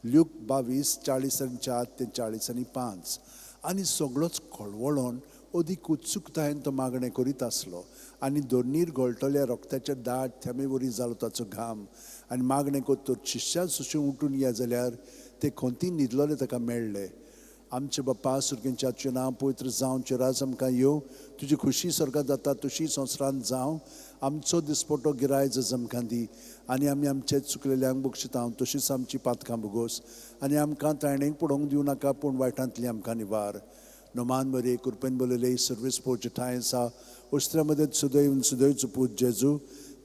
ल्यूक 22:44-45. आनी सगळोच खळवळोन अदीक उत्सुकतायेन तो मागणें करीत आसलो आनी धरणीर गळटल्या रोगताच्या दाट थेंबे वरी जालो ताचो घाम. आनी मागणें कोत्तर शिश्या सुशें उठून या जाल्यार ते खंती न्हिदलोले ताका मेळ्ळे. आमचे बाप्पा सुर्गींच्या तुजें नांव पवित्र जावं, तुजें राज आमकां येवं, तुजी खोशी स्वर्गांत जाता तशी संवसारांत जावं. आमचो दिसपटो गिरायज आमकां दी आनी आमी आमचे चुकलेल्यांक बक्षिता तशीच आमची पातकां भोगोस आनी आमकां ताणेक पडोवंक दिवं नाका पूण वायटांतली आमकां निवार. नोमान बरे कृपेन बरयले सर्वीस पोवचे ठांय आसा उस्त्रा मदें सुदैव सुदैवचो पूत जेजू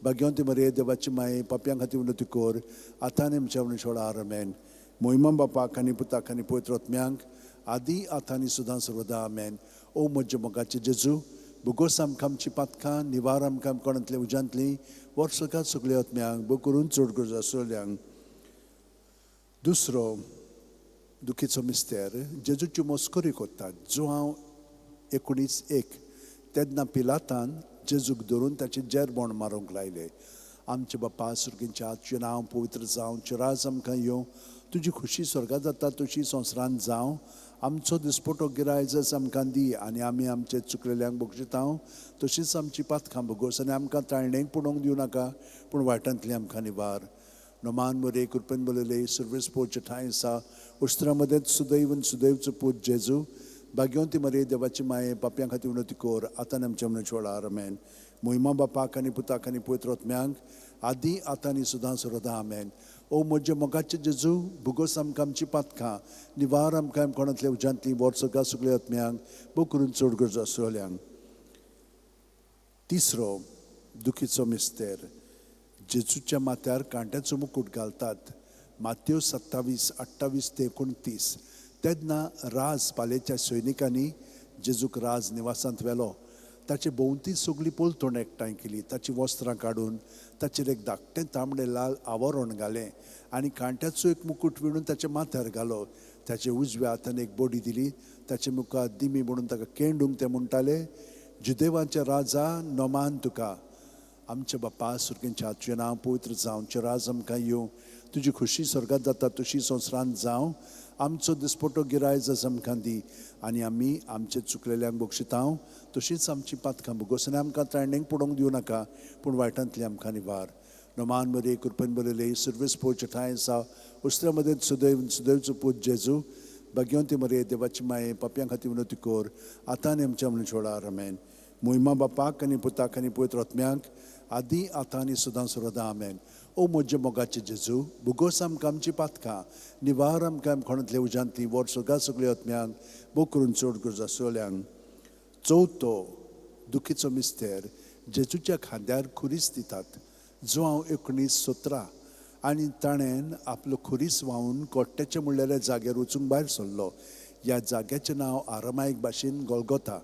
भाग्यवंती मरे देवाची माये पापयां खातीर विनवती कोर आतां आनी आमच्या मनशोळार आमेन. मोहिमा बापाक आनी पुताक आनी पवित्र आत्म्यांक आदी आतां आनी सदां सर्वदां आमेन. ओ म्हज्या मोगाचे जेजू बुगोस आमकां आमची पातकां निवार आमकां कोणांतल्या उज्यांतलीं वर्सकात सगळ्या आत्म्यांक बो करून चड गरज आसल्यांक. दुसरो दुखीचो मिस्तेर जेजूच्यो मस्करी कोत्तात. जुआंव 19:1. तेन्ना पिलातान जेजूक धरून ताचें जेरबोण मारूंक लायलें. आमचे बाप्पा सुर्गींच्या तुजें नांव पवित्र जावं, तुजें राज आमकां येवं, तुजी खोशी स्वर्गांत जाता तशी संवसारांत जावं. आमचो दिसपटो गिरायज आमकां दी आनी आमी आमचे चुकलेल्यांक बक्षिता तशीच आमची पातकां भोगोस आनी आमकां ताळणेक पडोवंक दिवं नाका पूण वायटांतली आमकां निवार. नोमान मरे कृपेन बरयले सर्वीस पोवचे ठांय आसा उस्त्रा मदें सुदैव सुदैवचो पूत जेजू भाग्यवंती मरे देवाची माये पापयां खातीर विनवती कोर आतां आमच्या मनशोळार आमेन. मोहिमा बापाक आनी पुताक आनी पवित्र आत्म्यांक आदी आतां आनी सदां सर्वदां आमेन. ओ म्हज्या मोगाचे जेजू भुगोस आमकां आमची पातकां निवार आमकां कोणांतल्या उज्यांतलीं वर्सगां सगळ्या आत्म्यांक बो करून चड गरज आसल्यांक. तिसरो दुखीचो मिस्तेर जेजूच्या माथ्यार कांट्याचो मुकूट घालतात. मात्यो 27:28-29. तेन्ना राज पालेच्या सैनिकांनी जेजूक राज निवासांत व्हेलो. ताचे भोंवती सगळी पलतण एकठांय केली, ताची वस्त्रां काडून ताचेर एक धाकटें तांबडें लाल आवरण घालें आनी कांट्याचो एक मुकूट विणून ताच्या माथ्यार घालो. ताचे उजव्या हातान एक बडी दिली. ताचे मुखार दिमी म्हणून ताका केंडूंक ते म्हणटाले, जुदेवांचे राजा नमान तुका. आमच्या बापा सुर्गेंच्या, तुजें नांव पवित्र जावं, तुजें राज आमकां येवं, तुजी खुशी स्वर्गात जाता तशी संवसारांत जावं. आमचो दिसपटो गिरायज आमकां दी आनी आमी आमचे चुकलेल्यांक बक्षितांव तशींच आमची पातकां भोगोस आनी आमकां त्राणेक पडोवंक दिवं नाका, पूण वायटांतली आमकां निवार. नमान मरे कृपेन बरयले सर्वीस पोवचे ठांय आसा उस्त्रा मदें सुदैव सुदैवचो पूत जेजू. भाग्यवंती मरे देवाची माये पापयां खातीर विनवती कर आतां आनी आमच्या मनशोळार. आमेन. मोहिमा बापाक आनी पुताक आनी पवित्र आत्म्याक, आदी आतां आनी सदां सर्वदां. आमेन. ओ म्हज्या मोगाचे जेजू, भुगोस आमकां आमची पातकां, निवार आमकां खणतले उज्यांतली, व्हर सगळ्या सगळ्या आत्म्यांक, भोव करून चड गरज आसल्यांक. चवथो दुखीचो मिस्तेर, जेजूच्या खांद्यार खुरीस दितात. जुआंव 19:17. आनी ताणें आपलो खुरीस व्हांवून कोट्ट्याच्या म्हणलेल्या जाग्यार वचूंक भायर सरलो. ह्या जाग्याचें नांव आरामायक भाशेन गोलगोता.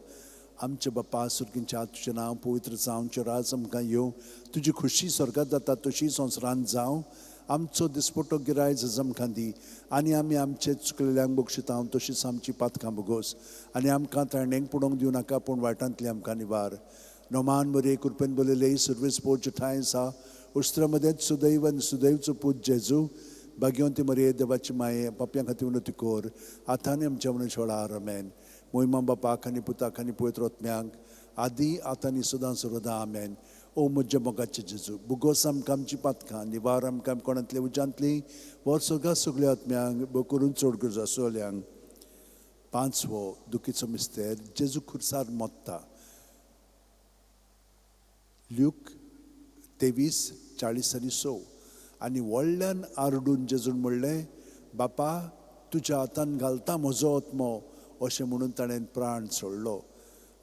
आमच्या बापा सुर्गींच्या, तुजें नांव पवित्र जावं, तुजें राज आमकां येवं, तुजी खुशी स्वर्गात जाता तशी संवसारांत जावं. आमचो दिसपटो गिरायज आमकां दी आनी आमी आमचे चुकलेल्यांक बक्षितांव तशीच आमची पातकां भोगोस आनी आमकां त्राणेक पडोवंक दिवं नाका, पूण वायटांतली आमकां निवार. नमान मरे कृपेन बरयले सर्वीस पोवचे ठांय आसा उस्त्रा मदेंच सुदैव आनी सुदैवचो पूत जेजू. भाग्यवंती मरे देवाची माये पापयां खातीर विनवती कर आतां आनी आमच्या मनशोळार. आमेन. मोहिमा बापाक आनी पुताक आनी पवित्र आत्म्याक, आदी आतां आनी सदां सर्वदां. आमेन. ओ म्हज्या मोगाचे जेजू, भुगोस आमकां आमची पातकां, निवार आमकां कोणांतले उज्यांतली, व्हर सगळ्या सगळ्या आत्म्यांक, भोव करून चड गरज आसल्यांक. पांचवो दुखीचो मिस्तेर, जेजू खुर्सार मोत्ता. ल्यूक 23:46. आनी व्हडल्यान आरडून जेजून म्हणलें, बापा तुज्या हातान घालता म्हजो आत्मो, अशें म्हणून ताणें प्राण सोडलो.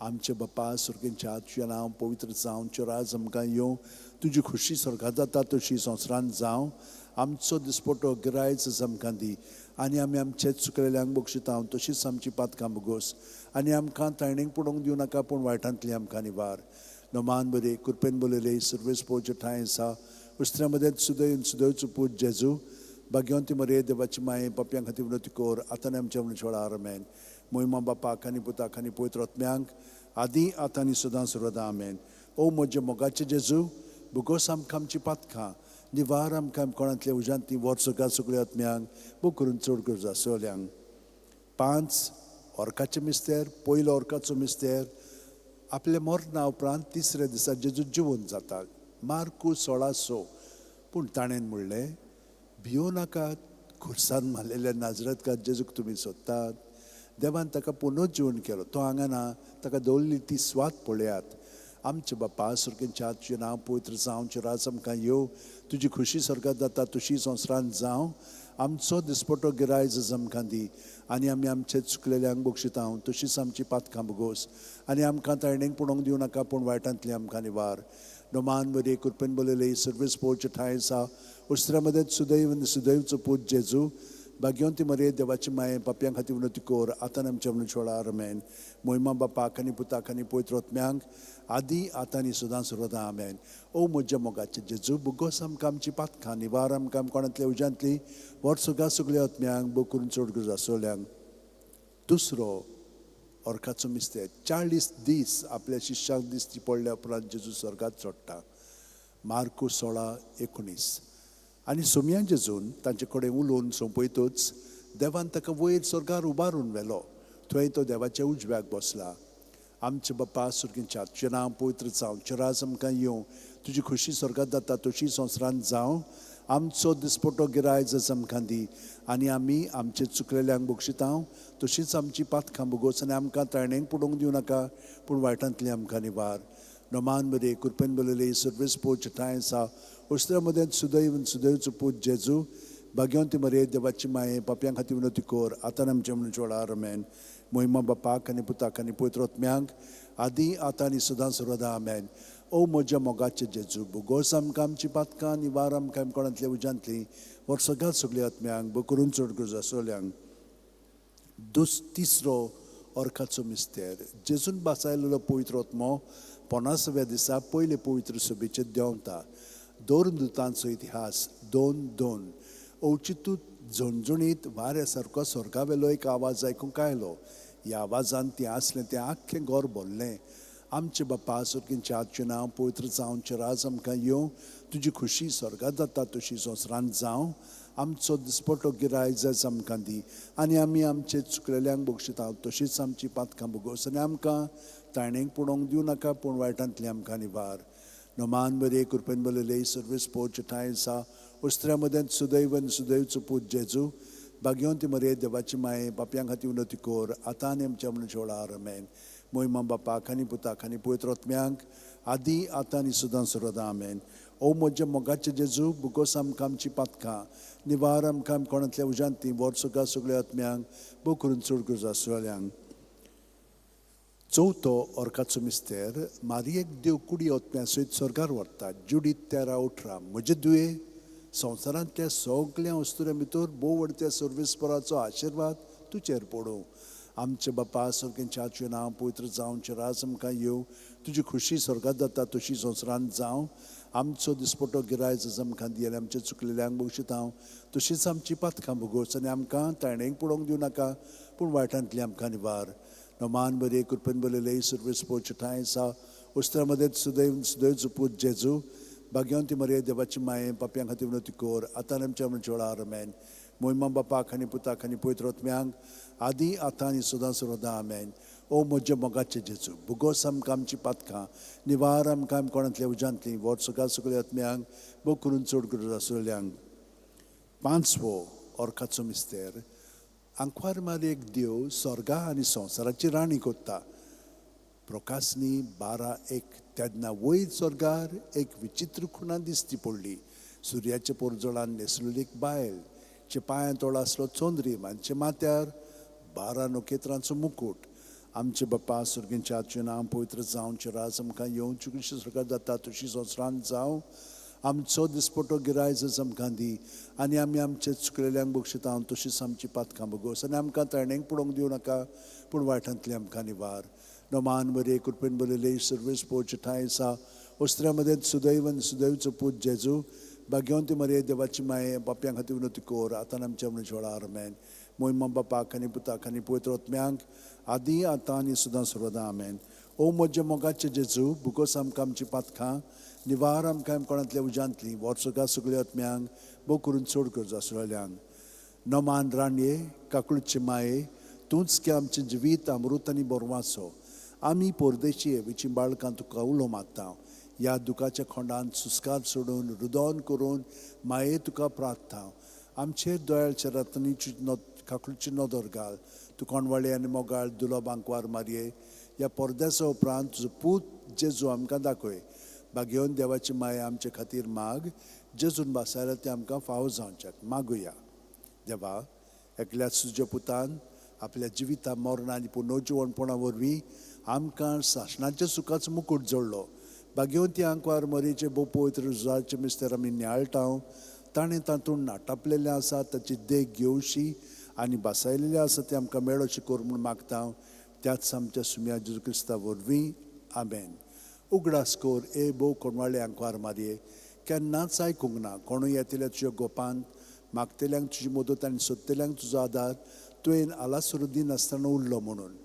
आमचे बापा सुर्गेंच्या, तुजें नांव पवित्र जावं, तुजें राज आमकां येवं, तुजी खुशी स्वर्गात जाता तशी संवसारांत जावं. आमचो दिसपटो गिरायच आमकां दी आनी आमी आमचे चुकलेल्यांक बक्षितांव तशीच आमची पातकां भोगोस आनी आमकां ताणेक पडोवंक दिवं नाका, पूण वायटांतली आमकां निवार. नमान बरे कृपेन बरयले सर्वेस पोवचे ठांय आसा उस्त्रा मदें सुदैव सुदैवचो पूत जेजू. भाग्यवंती मरे देवाची माये पापयां खातीर विनवती कर आतां आनी आमच्या मनशोळार. आमेन. मोहिमा बापाक आनी पुताक आनी पवित्र आत्म्याक, आदी आतां आनी सदां सर्वदां. आमेन. ओ म्हज्या मोगाचे जेजू, भुगोस आमकां आमची पातकां, निवार आमकां कोणांतल्या उज्यांतली, व्हर सगळ्या सगळ्या आत्म्यांक, भोव करून चड गरज आसल्यांक. पांच ऑर्काचे मिस्तेर, पयलो ऑर्काचो मिस्तेर, आपल्या मरणा उपरांत तिसऱ्या दिसा जेजू जिवन जाता. मार्कू 16:6. पूण ताणें म्हणलें, भियो नाकात, खुर्सान मारलेल्या नाजरतकार जेजूक तुमी सोदतात. देवान ताका पुनर्जीवन केलो, तो हांगा ना, ताका दवरली ती स्वात पळयात. आमचे बापा सुर्गेंच्या, तुजें नांव पवित्र जावं, तुजें राज आमकां येवं, तुजी खुशी स्वर्गात जाता तशी संवसारांत जावं. आमचो दिसपटो गिरायज आमकां दी आनी आमी आमचे चुकलेल्यांक बक्षितांव तशीच आमची पातकां भोगोस आनी आमकां ताणेक पडोवंक दिवं नाका, पूण वायटांतली आमकां निवार. नमान मरे कृपेन बरयले सर्वीस पोवचे ठांय आसा उस्त्रा मदें सुदैव आनी सुदैवचो पूत जेजू. भाग्यवंती मरे देवाची माये पापयां खातीर विनवती कर आतां आमच्या मनशोळार. आमेन. मोहिमा बापाक आनी पुताक आनी पवित्र आत्म्याक, आदी आतां आनी सदां सर्वदां. आमेन. ओ म्हज्या मोगाचे जेजू, भुगोस आमकां आमची पातकां, निवार आमकां कोणांतल्या उज्यांतली, व्हर सगळ्या सगळ्या आत्म्यांक, भोव करून चड गरज आसल्यांक. दुसरो ऑर्काचो मिस्तेर, 40 दीस आपल्या शिश्यांक दिसती पडल्या उपरांत जेजू स्वर्गात चडटा. मार्कू 16:19. आनी सोमया जेजून तांचे कडेन उलोवन सोंपयतूच देवान ताका वयर स्वर्गार उबारून व्हेलो. थंय तो देवाच्या उजव्याक बसला. आमचे बापा सुर्गेंच्या, तुजें नांव पवित्र जावं, तुजें राज आमकां येवं, तुजी खुशी स्वर्गात जाता तशी संवसारांत जावं. आमचो दिसपटो गिरायज आमकां दी आनी आमी आमचे चुकलेल्यांक बक्षितांव तशीच आमची पातकां भोगोस आनी आमकां ताणेक पडोवंक दिवं नाका, पूण वायटांतली आमकां निवार. नमान बरे कृपेन बरयले सर्वीस पोवचे ठांय आसा उस्त्रा मदें सुदैव आनी सुदैवचो पूत जेजू. भाग्यवंती मरे देवाची माये पापयां खातीर विनवती कर आतां आमच्या मनशोळार. आमेन. मोहिमा बापाक आनी पुताक आनी पवित्र आत्म्याक, आदी आतां आनी सदां सर्वदां. आमेन. ओ म्हज्या मोगाचे जेजू, भुगोस आमकां आमची पातकां, निवार आमकां कोणांतल्या उज्यांतली, व्हर सगळ्या सगळ्या आत्म्यांक, भोव करून चड गरज आसल्यांक. तिसरो ऑर्काचो मिस्तेर, जेजून बासायलेलो पवित्र आत्मो 50व्या दिसा पयले पवित्र सभेचेर देंवता. दोन दुतांचो इतिहास 2:2. अवचितूच झणझणीत वाऱ्या सारको स्वर्गावेलो एक आवाज आयकूंक आयलो. ह्या आवाजान तें आसलें तें आख्खें घर भरलें. आमचे बापा सर्गींच्या, तुजें नांव पवित्र जावं, राज आमकां येवं, तुजी खुशी स्वर्गात जाता तशी संवसारांत जावं. आमचो दिसपटो गिराय जायज आमकां दी आनी आमी आमचे चुकलेल्यांक बक्षिता तशीच आमची पातकां भोगोस आनी आमकां ताणेक पळोवंक दिवं नाका, पूण वायटांतली आमकां निवार. नमान बरे कृपेन बरयले सर्वीस पोच ठांय आसा उस्त्र्या मदें सुदैव आनी सुदैवचो पूत जेजू, भाग्यवंती मरे देवाची माये, पापयां खातीर उन्नती कर आतां आनी आमच्या मनशा वेळार. आमेन. मोहिमा बापाक आनी पुताक आनी पवित्र आत्म्यांक, आदी आतां आनी सदां सर्वदां. आमेन. ओ म्हज्या मोगाचे जेजू, बुगोस आमकां आमची पातकां, निवार आमकां कोणांतल्या उज्यांत ती व्हर सगळ्या सगळ्या आत्म्यांक, भोव करून चड गरज आसलेल्यांक. चवथो अर्काचो मिस्तेर, मारयेक देव कुडी ओतप्या सयत स्वर्गार व्हरता. जुडीत 13-18. म्हजे दुये, संवसारांतल्या सगळ्या वस्तुऱ्यां भितर भोव व्हड त्या सर्वेस्पराचो आशिर्वाद तुजेर पडूं. आमचे बापा सर्गेंच्या, तुजें नांव पवित्र जावं, राज आमकां येवं, तुजी खुशी स्वर्गात जाता तशी संवसारांत जावं. आमचो दिसपटो गिराय आमकां दी आनी आमचे चुकलेल्यांक बक्षिता हांव तशीच आमची पातकां भोगोस आनी आमकां ताणेक पळोवंक दिवं नाका, पूण वायटांतली आमकां निवार. नमान बरे कृपेन बरयले सर्वीस पोच ठांय आसा उस्त्रा मदें सुदैव सुदैवचो पूत जेजू, भाग्यवंती मरे देवाची माये, पापयां खातीर विनवती कर आतां आमच्या मनशा वेळार. आमेन. मोहिमा बापाक आनी पुताक आनी पवित्र आत्म्यांक, आदी आतां आनी सदां सर्वदां. आमेन. ओ म्हज्या मोगाचे जेजू, भुगोस आमकां आमची पातकां, निवार आमकां कोणांतल्या उज्यांतली, व्हर सगळ्या सगळ्या आत्म्यांक, भोव करून चड गरज आसलेल्यांक. पांचवो अर्काचो मिस्तेर, आंकवार मारयेक देव स्वर्गा आनी संवसाराची राणी कोत्ता. प्रकाशनी 12:1. तेन्ना वयर स्वर्गार एक विचित्र खुणा दिसती पडली. सुर्याच्या पोरजोळान न्हेसलेली एक बायल, चे पांयां तोळ आसलो चंद्रीम आनी माथ्यार 12 नखेत्रांचो मुकूट. आमचे बापा सर्गींच्या, तुजें नांव पवित्र जावं, राज आमकां येवं, तुजी स्वर्गात जाता तशी संवसारांत जावं. आमचो दिसपटो गिराय आमकां दी आनी आमी आमचे चुकलेल्यांक बक्षिता तशीच आमची पातकां भोगोस आनी आमकां ताणेक पळोवंक दिवं नाका, पूण वायटांतली आमकां निवार. नमान बरे कृपेन बरयले सर्वीस पोच ठांय आसा उस्त्र्या मदें सुदैव आनी सुदैवचो पूत जेजू, भाग्यवंती मरे देवाची माये, पापयां खातीर विनवती कर आतां आमच्या मनशा वेळार. आमेन. मोहिमा बापाक आनी पुताक आनी पवित्र आत्म्यांक, आदी आतां आनी सदां सर्वदां. आमेन. ओ म्हज्या मोगाचे जेजू, भुगोस आमकां आमची पातकां, निवार आमकां कोणांतल्या उज्यांतली, व्हर सगळ्या सगळ्या आत्म्यांक, भोव करून चड गरज आसलेल्यांक. नमान राणये, काकळूचे माये, तूंच की आमचें जिवीत अमृत आनी बोरवाचो. आमी परदेशी विची बाळकां तुका उलो मारता. ह्या दुखाच्या खोंडान सुस्कार सोडून रुदोन करून माये तुका प्रार्थना. आमचेर दोयाळच्या रत्नीची काकळूची नदर घाल. तूं कोणवाळे आनी मोगाळ दुलोब आंकवार मारये, ह्या परदेसा उपरांत तुजो पूत जेजू आमकां दाखय. भाग्यवन देवाची माया आमचे खातीर माग, जेजून भासायला तें आमकां फावो जावच्याक मागुया. देवा, एकल्याच तुज्या पुतान आपल्या जिविता मरणा आनी पुनर्जिवणपणा वरवीं आमकां सासणाच्या सुखाचो मुकूट जोडलो. भाग्यवंती आंकवार मरेचे भोव पवित्र रुजाचे मिस्तर आमी नियाळटा. ताणें तातूंत नाटापलेलें आसा ताची देख घेवशी आनी भासायलेलें आसा तें आमकां मेळोशी कर म्हूण मागता. त्याच आमच्या सुम्या जेजू क्रिस्ता वरवीं. आमेन. उगडास कर ए भोव कोणवाळे आंकवार मारये, केन्नाच आयकूंक ना कोणूय येतल्या तुज्या गोपांत, मागतल्यांक तुजी मदत आनी सोदतल्यांक तुजो आदार तुवें आलासुरू दिनासतना उरलो म्हणून.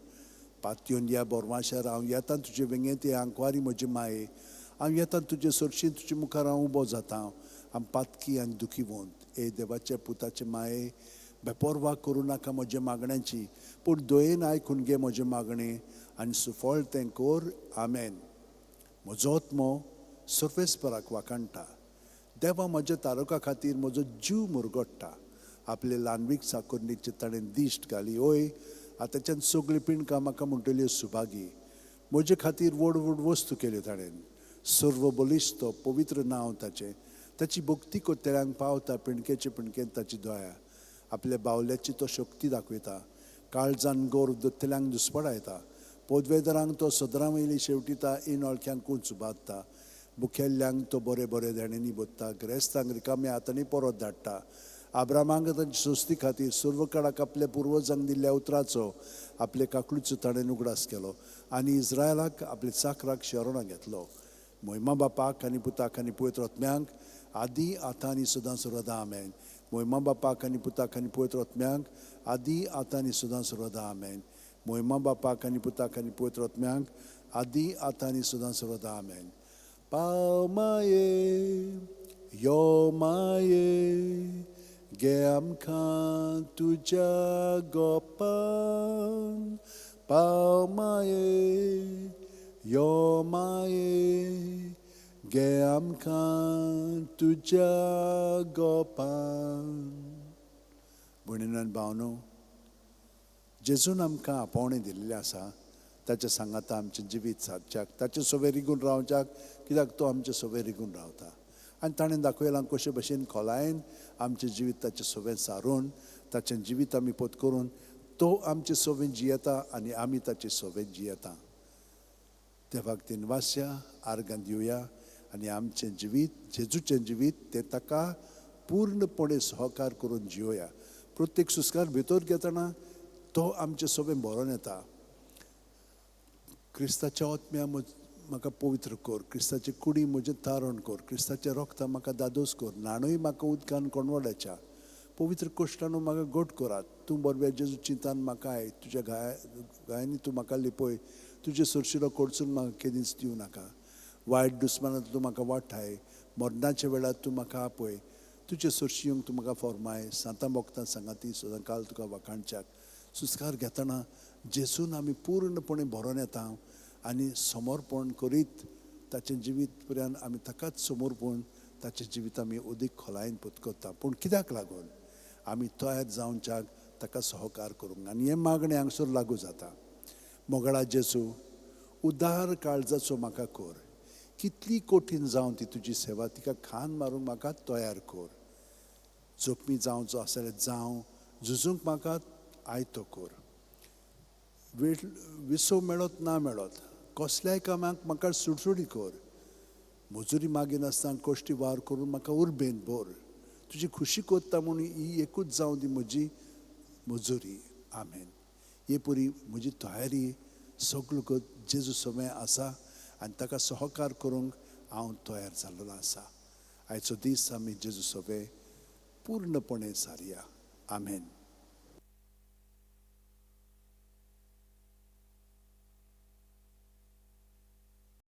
पातयेवन ह्या बोरवाशार हांव येता तुजे वेंगेंत, हे आंकवारी म्हजे माये, हांव येता तुजे सरशी, तुजे मुखार हांव उबो जाता. हांव पातकी आनी दुखीवंत. ए देवाच्या पुताचे माये, बेपोरवा करूं नाका म्हज्या मागण्यांची, पूण दयेन आयकून घे म्हजें मागणें आनी सुफळ तें कर. आमेन. म्हजो आत्मो सर्वेस्पराक वाखाणटा. देवा म्हज्या तारका खातीर म्हजो जीव मुरगडटा. आपले ल्हानवीक चाकरणीची ताणें दिश्ट घाली. ओय आतांच्यान सगळीं पिंडकां म्हाका म्हणटल्यो सुभागी. म्हजे खातीर व्हड व्हड वस्तू केल्यो ताणें. सर्व बलिश्ट पवित्र नांव ताचें. ताची भक्ती कोत्तेल्यांक पावता पिंडकेचे पिंडकेन ताची दया. आपल्या बावल्याची तो शक्ती दाखयता. काळजान गोर दत्तल्यांक दुस्पडायता. पदवेदारांक तो सदरां वयली शेवटिता. इनोळख्यांक उंच बादता. मुखेल्ल्यांक तो बरे बरे देण्यांनी बोत्ता. ग्रेस्तांक रिकाम्या हातांनी परत धाडटा. आब्रामांक तांची सोस्ती खातीर सर्वकाळाक आपल्या पुर्वजांक दिल्ल्या उतराचो आपले काकलूचो ताणें उगडास केलो आनी इस्रायलाक आपल्या चाकराक शरणां घेतलो. मोहिमा बापाक आनी पुताक आनी पवित्र आत्म्यांक, आदी आतां आनी सदां सर्वदां. आमेन. मोयमा बापाक आनी पुताक आनी पवित्र आत्म्याक, आदी आतां आनी सदां सर्वदा, आमेन. मोयमा बापाक आनी पुताक आनी पवित्र आत्म्याक, आदी आतां आनी सदां सर्वदा, आमेन. पाव माये, यो माये, गे आमकां तुज्या गोपान. पाव माये, यो माये, गे आमकां तुज्या गोपान. भयणीन आनी भावनो, जेजून आमकां आपोवणें दिल्लें आसा ताच्या सांगाता आमचें जिवीत सादच्याक, ताचे सवे रिगून रावच्याक, कित्याक तो आमचे सवे रिगून रावता. आनी ताणें दाखयलां कशे भशेन खोलायेन आमचें जिवीत ताचें सवें सारून, ताचें जिवीत आमी पोत करून तो आमचे सवें जियेता आनी आमी ताचे सवें जियेता. देवाक दिनवास्या, आर्गां दिवया आनी आमचें जिवीत, जेजूचें जिवीत तें ताका पूर्णपणे सहकार करून जियोया. प्रत्येक सुस्कार भितर घेतना तो आमचे सवें भरोन येता. क्रिस्ताच्या आत्म्या म्हाका पवित्र कर, क्रिस्ताची कुडी म्हजें तारण कर, क्रिस्ताचें रोगता म्हाका दादोस कर, न्हाणूय म्हाका उदकान कोणवड्याच्या, पवित्र कोश्टानू म्हाका गोट करात. तूं बरव्या जेजू चिंतान म्हाका I, तुज्या गायांनी तूं म्हाका लिपय, तुजे सरशिलो कडसून म्हाका केदींच दिवं नाका. वायट दुस्मानांत तूं म्हाका वाठाय, मरणाच्या वेळार तूं म्हाका आपय, तुजे सरशी येवंक तूं म्हाका फॉर्माय. सांतां भोगतां सांगाती सदां काल तुका वाखाणच्याक. सुस्कार घेतना जेजून आमी पूर्णपणे भरोन येता आनी समर्पण करीत ताचें जिवीत पर्यंत आमी ताकाच समर्पण ताचें जिवीत आमी अदीक खोलायेन पत्करता. पूण कित्याक लागून आमी तयार जावच्याक ताका सहकार करूंक, आनी हें मागणें हांगसर लागू जाता. मोगळा जेजू, उदार काळजाचो म्हाका कर, कितली कठीण जावन ती तुजी सेवा, तिका खान मारूंक म्हाका तयार कर. जोखमी जावचो आसा जाल्यार जावं, झुजूंक म्हाका आयतो कर. विसव मेळत ना मेळत, कसल्याय कामाक म्हाका सुडसुडी कर. मजुरी मागिनासतना कश्टी वार करून म्हाका उर्बेन भर. तुजी खुशी करता म्हूण ही एकूच जावं दी म्हजी मजुरी. आमेन. हे पुरी म्हजी तयारी सगळो जेजू समें आसा आनी ताका सहकार करूंक हांव तयार जाल्लो आसा. आयचो दीस आमी जेजू सवे पूर्णपणे सारया. आमेन.